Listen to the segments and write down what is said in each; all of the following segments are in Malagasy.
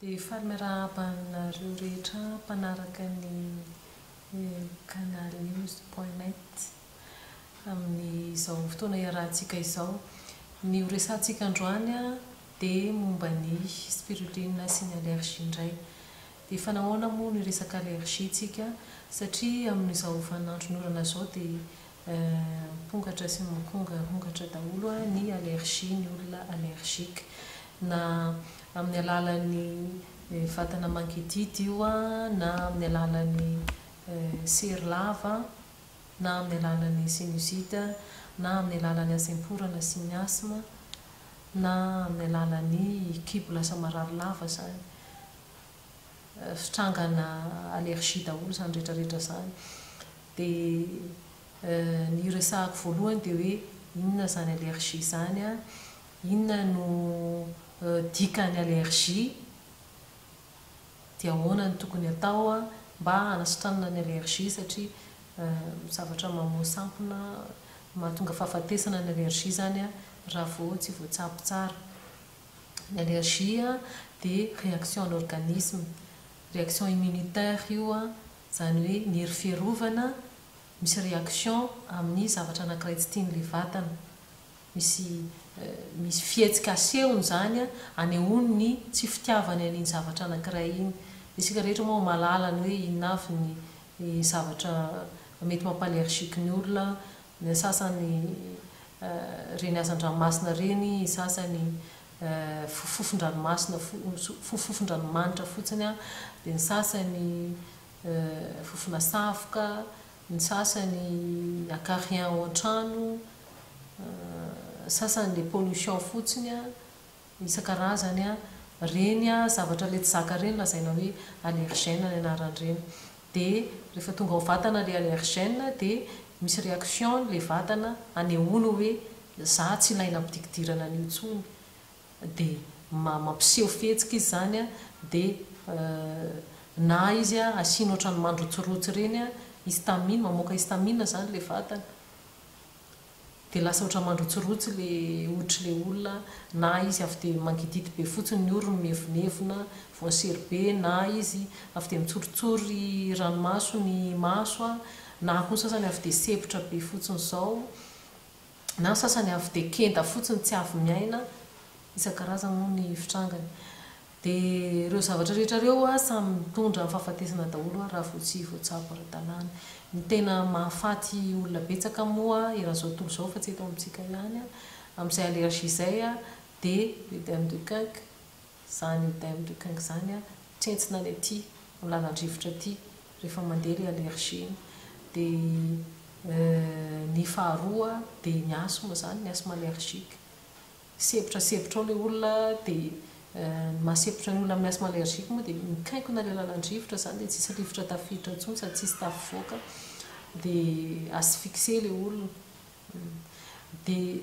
Dia faly miarahaba anareo rehetra mpanaraka ny canal news point net amin'izao fotoana iarahantsika izao. Ny ho resahantsika androany dia momba ny spiruline sy ny allergie indray. Dia efa nahoana moa no hiresaka allergie tsika satria amin'izao vaninandron'ny orana izao dia Mipongatra sy mikongarongatra daholo ny allergie ny olona allergique. Na amin'ny alalan'ny vatana mangididy io na amin'ny alalan'ny sery lava na amin'ny alalan'ny sinusite na amin'ny alalan'ny hasemporana sy ny asthme na amin'ny alalan'ny kibo lasa marary lava izany. Fitrangana allergie daholo izany rehetra rehetra izany. Dia ny hiresahako voalohany dia hoe inona izany allergie izany an, inona no dikan'ny allergie, dia ahoana no tokony atao mba hanasitranana ny allergie satria zavatra mamoa sampona, mahatonga fahafatesana ny allergie izany raha vao tsy voatsabo tsara. Ny allergie dia réaction an'ny organisme, réaction immunitaire io Izany hoe ny hery fiarovana misy réaction amin'ny zavatra anankiray tsy tian'ilay vatana. Misy misy fihetsika asehony izany anehoany ny tsy fitiavany an'iny zavatra anankiray iny. Isika rehetra moa mahalala ny hoe inona avy ny zavatra mety mampa-allergique ny olona, ny sasany ireny hazan-dranomasina ireny, ny sasany fofon-dranomasina fofon-dranomanitra fotsiny dia ny sasany fofona savoka, ny sasany acarien ao an-trano, ny sasany le pollution fotsiny, isan-karazany, ireny zavatra le tsy zaka ireny lazaina hoe allergène ny anaran'ireny. Dia rehefa tonga ao vatana le allergène dia misy réaction le vatana anehoany hoe za tsy ilaina ampidikidirana an'io intsony dia mampiseho fihetsika izy izany dia na izy asiana ohatran'ny mandrotsirotsy ireny histamine, mamoaka histamine izany ilay vatana dia lasa ohatran'ny mandrotsirotsy ilay hoditr'ilay olona na izy avy dia mangidihidy be fotsiny ny orony mievonevona voasery be na izy avy dia mitsorotsory ranomaso ny maso na koa ny sasany avy dia sempotra be fotsiny izao. na ny sasany avy dia kenda fotsiny tsy avy miaina, isan-karazany moa ny fitrangany. Dia ireo zavatra rehetra ireo samy mitondra amin'ny fahafatesana daholo raha vao tsy voatsabo ara-dalàna. Ny tena mahafaty olona betsaka moa eran'izao tontolo izao fa tsy eto amintsika ihany amin'izay allergie izay dia oedème de Quincke, izany oedème de Quincke izany tsentsina ny aty amin'ny lalan-drivotra aty rehefa mandeha ilay allergie iny. Dia ny faharoa dia ny asthme izany, ny asthme allergique. Sempotra sempotra ao ilay olona dia ny maha sempotra ny olona amin'ny asthme allergique moa dia mikainkona ilay lalan-drivotra izany dia tsisy rivotra tafiditra intsony sady tsisy tafivoaka dia asphyxier ilay olona. Dia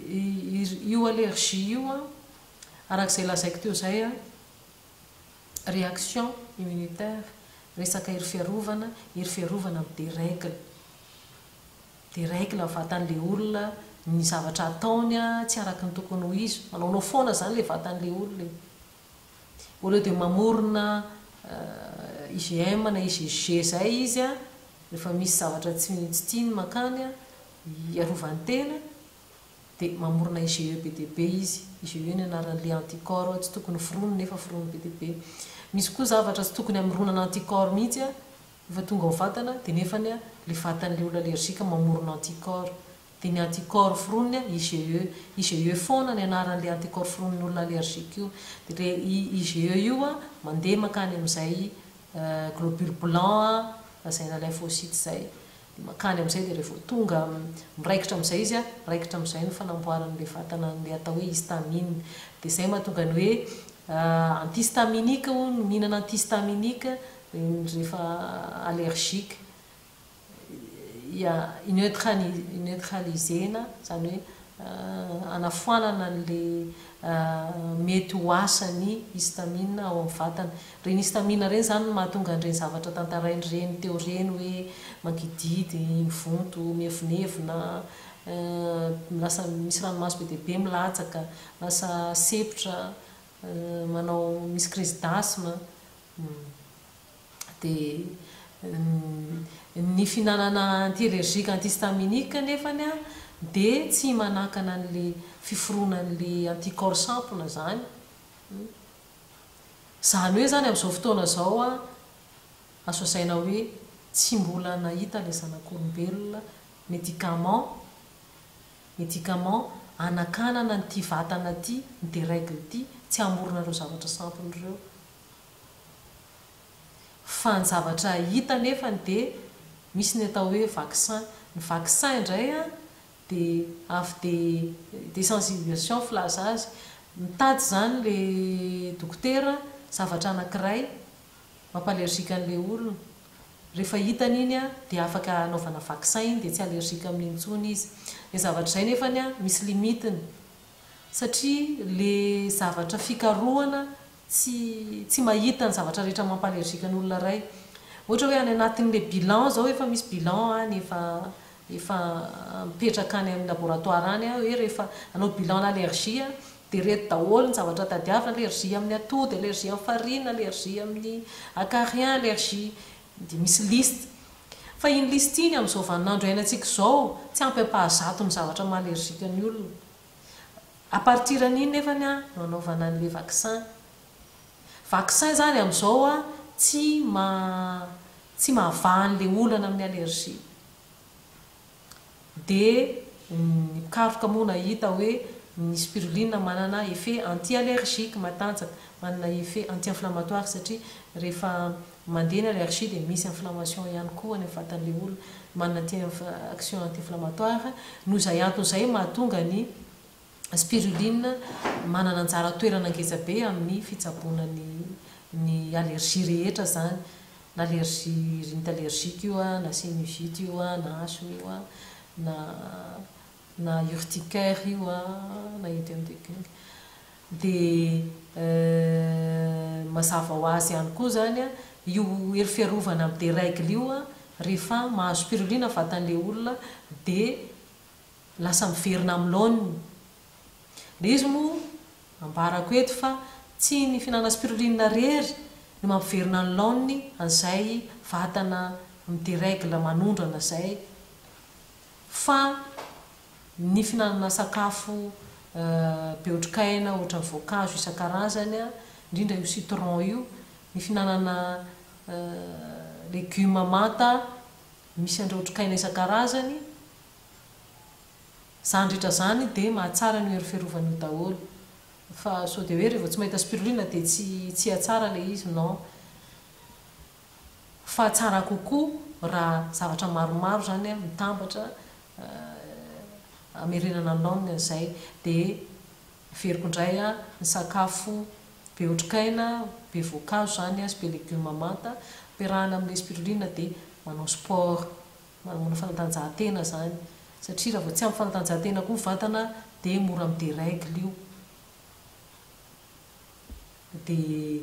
io allergie io an, araka izay lazaiko teo izay an, réaction immunitaire, resaka hery fiarovana, hery fiarovana mi-derègle, derègle ny vatan'ilay olona, ny zavatra ataony tsy araka ny tokony ho izy, manaonao foana izany ilay vatan'ilay olona e. Au lieu de mamorona IgM na IgG izay izy rehefa misy zavatra tsy tiany mankany hiarovany tena, Dia mamorona IgE be dia be izy. IgE ny anaran'ilay anticorps tsy tokony foroniny nefa foroniny be dia be. Misy koa zavatra tsy tokony hamoronana anticorps mihitsy rehefa tonga ao vatana dia nefany ilay vatan'ilay olona allergique mamorona anticorps. Dia ny anticorps foroniny IgE. IgE foana ny anaran'ilay anticorps foronin'ny olona allergique io. Dia ilay IgE io mandeha mankany amin'izay globule blanc lazaina lymphocyte izay. Dia mankany amin'izay dia rehefa tonga miraikitra amin'izay izy, raikitra amin'izay ny fanamboaran'ilay vatana an'ilay atao hoe histamine. Dia izay mahatonga ny hoe antihistaminique hono, mihinana antihistaminique rehefa allergique. I-neutraliser-na, izany hoe hanafoanana an'ilay mety ho asan'ny histamine ao amin'ny vatana. Ireny histamine ireny izany no mahatonga an'ireny zavatra tantarain'ireny teo ireny hoe mangidihidy, mivonto, mievonevona, lasa misy ranomaso be dia be milatsaka, lasa sempotra, manao misy crise d'asthme. Dia ny fihinanana anti-allergique antihistaminique nefany dia tsy manakana an'ilay fiforonan'ilay anticorps sampona izany. Izany hoe izany amin'izao fotoana izao azo lazaina hoe tsy mbola nahita ilay zanak'olombelona médicament médicament hanakanana an'ity vatana ity, ny derègle ity, tsy hamorona ireo zavatra sampona ireo. Fa ny zavatra hita anefany dia misy ny atao hoe vaccin. Ny vaccin indray dia avy dia desensibilisation filaza azy. Mitady izany ilay dokotera zavatra anankiray mampa-allergique an'ilay olona. Rehefa hitany iny dia afaka anaovana vaccin iny dia tsy allergique amin'iny intsony izy. Ilay zavatra izay nefany misy limite-ny. Satria ilay zavatra fikarohana tsy tsy mahita ny zavatra rehetra mampa allergique ny olona iray. Ohatra hoe any anatin'ilay bilan izao efa misy bilan any efa efa mipetraka any amin'ny laboratoire any hoe rehefa hanao bilan allergie dia ireto daholo ny zavatra tadiavina, allergie amin'ny atody, allergie amin'ny farine, allergie amin'ny acarien, allergie dia misy liste. Fa iny liste iny amin'izao vaninandro iainantsika izao tsy ampy ampahazato ny zavatra maha allergique ny olona. À partir an'iny nefany no anaovana an'ilay vaccin. Vaccin zany amin'izao tsy ma tsy mahavaha an'ilay olana amin'ny allergie. Dia ny mpikaroka moa nahita hoe ny spiruline manana effet anti-allergique matanjaka, manana effet anti-inflammatoire satria rehefa mandeha ny allergie dia misy inflammation ihany koa any amin'ny vatan'ilay olona, manana anti action anti-inflammatoire, noho izay antony izay mahatonga ny spiruline manana anjara toerana ngeza be amin'ny fitsaboana ny ny allergie rehetra izany, na allergie rhinite allergique io na sinusite io na asthme io na na urticaire io na œdème de Quincke. Dia mazava ho azy ihany koa izany io hery fiarovana amin'ny derègle io rehefa mahazo spiruline ny vatan'ilay olona dia lasa miverina amin'ny laoniny. Ilay izy moa ambarako eto fa tsy ny fihinanana spiruline irery no mampiverina ny laoniny an'izay vatana mi-derègle manondrana izay fa ny fihinanana sakafo be otrikaina ohatran'ny voankazo isan-karazany, indrindra io citron io, ny fihinanana legioma manta misy an'ireo otrikaina isan-karazany, izany rehetra izany dia mahatsara an'io hery fiarovana io daholo. Fa sao dia hoe rehefa tsy mahita spiruline dia tsy tsy hatsara ilay izy, non. Fa tsara kokoa raha zavatra maromaro izany mitambatra hamerenana ny laoniny an'izay. Dia averiko indray ny sakafo be otrikaina, be voankazo izany sy be legioma manta, ampiarahana amin'ilay spiruline dia manao sport, manao fanatanjahantena izany. Satria raha vao tsy ampy fanatanjahantena koa ny vatana dia mora mi-derègle io. Dia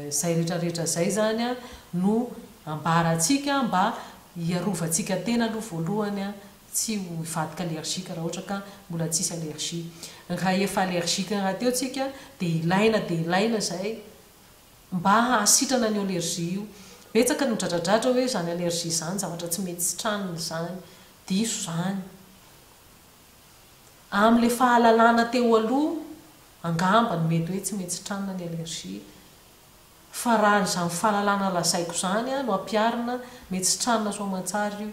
izay rehetra rehetra izay izany no ambarantsika mba hiarovantsika tena aloha voalohany tsy ho hivadika allergique raha ohatra ka mbola tsisy allergie. Raha efa allergique rahateo tsika dia ilaina dia ilaina izay mba hahasitrana an'io allergie io. Betsaka ny midradradradra hoe izany allergie izany zavatra tsy mety sitranina izany. Diso izany. Amin'ilay fahalalana teo aloha angamba no mety hoe tsy mety sitranina ny allergie fa raha izany fahalalana lazaiko izany no ampiharina mety sitranina soamantsara io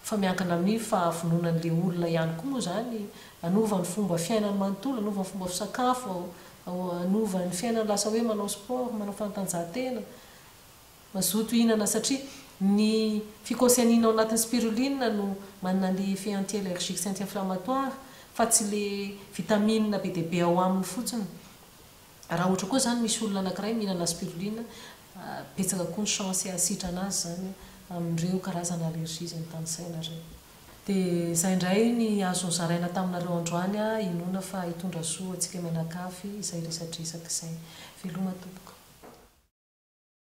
fa miankina amin'ny fahavononan'ilay olona ihany koa moa izany hanova ny fomba fiainany manontolo, hanova ny fomba fisakafo, hanova ny fiainany lasa hoe manao sport, manao fanatanjahantena. Mazoto hihinana satria ny phycocyanine ao anatin'ny spiruline no manana le effet anti-allergique sy anti-inflammatoire fa tsy le vitamine be dia be ao aminy fotsiny. Raha ohatra koa izany misy olona anankiray mihinana spiruline, betsaka koa ny chance hahasitrana azy izany amin'ireo karazana allergie izay notanisaina ireo. Dia izay indray ny azo nozaraina taminareo androany, inoana fa hitondra soa ho antsika mianakavy izay resadresaka izay. Veloma tompoko.